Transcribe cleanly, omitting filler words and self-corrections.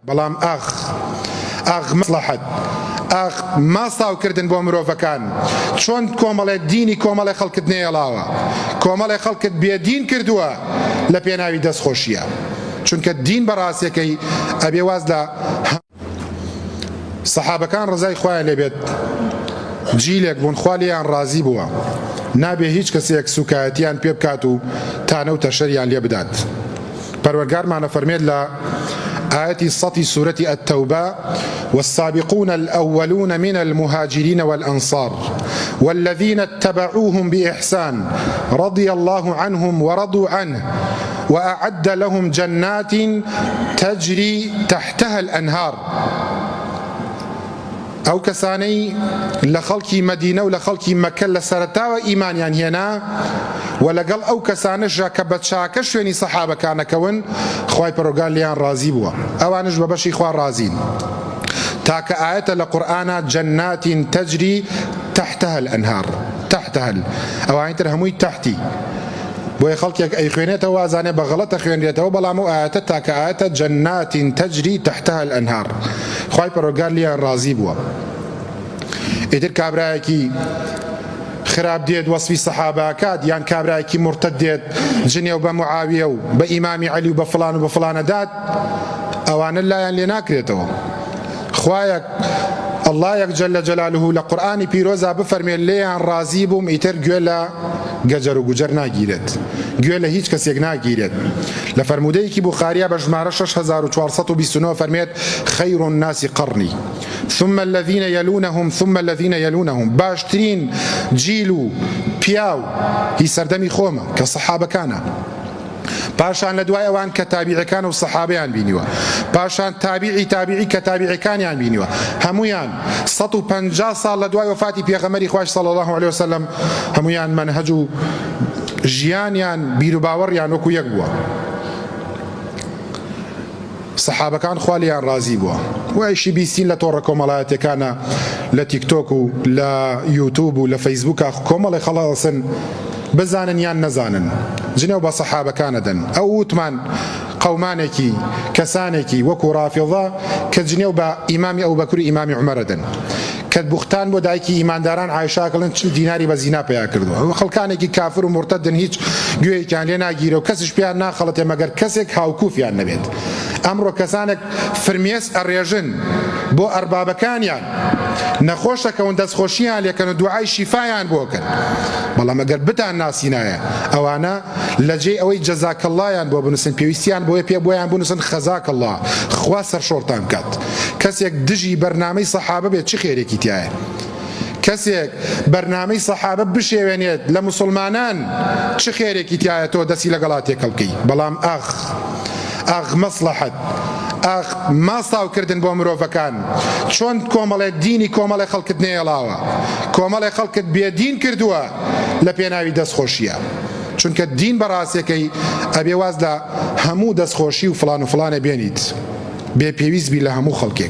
بەڵام ئاخ ئاخ مەسڵەحەت ئاخ ماستاو کردن بۆ مرۆڤەکان چۆن کۆمەڵێ دینی کۆمەڵێ خەڵکت نەیەڵاوە کۆمەڵێ خەڵکت بێ دین کردووە لە پێناوی دەست خۆشیە چونکە دین بە ڕاستیەکەی ئەبێ واز لە سەحابەکان ڕەزای خوایان لێ بێت جیلێک بوون خوا لێیان ڕازی بووە نابێ هیچ کەسێک سوکایەتیان پێ بکات و تانە و تەشەریان لێ بدات پەروەرگارمان ئەفەرمێت لە ئایەتی سەتی سورەتی التوبە والسابقون الأولون من المهاجرين والأنصار والذين اتبعوهم بإحسان رضي الله عنهم ورضوا عنه وأعد لهم جنات تجري تحتها الأنهار ئەو کەسانەی لە خەڵکی مەدینە و لە خەڵکی مەککە لە سەرەتاوە ئیمانیان هێنا و لەگەڵ ئەو کەسانەشدا کە بە چاکە شوێنی سەحابەکان ئەکەون خوای پەروەردگار لێیان ڕازی بووە ئەوانش بە بەشی خوا ڕازین تاکە ئایەتە لە قورئانا جنات تجری تحتها الانهار تحتها ئەوانی تر هەمووی تحتی بۆیە خەڵکێک ئەیخوێنێتەوە وازانێ بە غەڵەت ئەخوێنرێتەوە بەڵام ئەو ئایەتە تاکە ئایەتە جنات تجری تحتها الانهار خوای پەروەردگار لێیان ڕازی بووە ئیتر کابرایەکی خراپ دێت وەسفی سەحابە ئەکات یان کابرایەکی مورتەد دێت جنێو بە معاویە و بە ئیمامی عەلی و بە فڵان و بە فڵانە دات ئەوانە لایان لێ ناکرێتەوە خوایەک اللە یەک جل جلاله لە قورئانی پیرۆزا بفەرمێ لێیان ڕازی بووم ئیتر گوێ لە گەجەر و گوجەر ناگیرێت گوێ لە هیچ کەسێک ناگیرێت لە فەرموودەیەکی بوخاریا بە ژمارە 6429 فەرمێت خیر الناس قرنی ثم الذین یلونهم ثم الذین یلونهم باشترین جیل و پیاو هی سەردەمی خۆمە کە سەحابەکانە پاشان لە دوای ئەوان کە تابیعەکان و سەحابەیان بینیوە پاشان تابیعی تابیعی کە تابیعەکانیان بینیوە هەمویان 150 ساڵ لە دوای وەفاتی پێغەمبەری خوای صلی الله علیه وسلم هەمویان مەنهەج و ژیانیان بیروباوەڕیان وەکو یەک بووە سەحابەکان خوا لێیان ڕازی بووە وایشی بیستین لە تۆڕە کۆمەڵایەتیەکانا لە تیکتۆک و لە یوتوب و لە فەیسبوکا کۆمەڵێ خەڵەسن بزانن یان نەزانن جنێو بە سەحابەکان ئەدەن ئەو وتمان قەومانێکی کەسانێکی وەکو ڕافیضە کە جنێو بە ئیمامی ئەوبەکر و ئیمامی عومەر ئەدەن کە بوختان بۆ دایکی ئیمانداران عایشە ئەکڵن 40 دیناری بە زینا پەیا کردووە ئەوە خەڵکانێکی کافر و مورتەدن هیچ گوێیەکیان لێ ناگیرێ و کەسیش پێیان ناخەڵەتێ مەگەر کەسێک هاوکوفیان نەبێت ئەمڕۆ کەسانێک فرمێس ئەڕێژن بۆ ئەربابەکانیان نەخۆشەکەون دەستخۆشیان لێکەن و دوعای شیفایان بۆ کەن بەڵام ئەگەر بتان ناسینایە ئەوانە لە جێی ئەوەی جزاک اللە یان بۆ بنوسن پێویستیان بۆیە پێ بۆیان بنوسن خزاک اللە خوا سەرشۆڕتان بکات کەسێک دژی بەرنامەی سەحابە بێت چ خێرێکی تایە کەسێک بەرنامەی سەحابە بشێوێنێت لە موسڵمانان چ خێرێکی تایە تۆ دەستی لەگەڵا تێکەڵ بکەی بەڵام ئاخ ئاخ مەسڵەحەت ئاخ ماستاو کردن بۆ مرۆڤەکان چۆن کۆمەڵێ دینی کۆمەڵێ خەڵکت نەیەڵاوە کۆمەڵێ خەڵکت بێدین کردووە لە پێناوی دەستخۆشیە چونکە دین بە ڕاستەکەی ئەبێ واز لە هەموو دەستخۆشی و فڵان و فڵانێ بێنیت بێ پێویست بی لە هەموو خەڵکێک.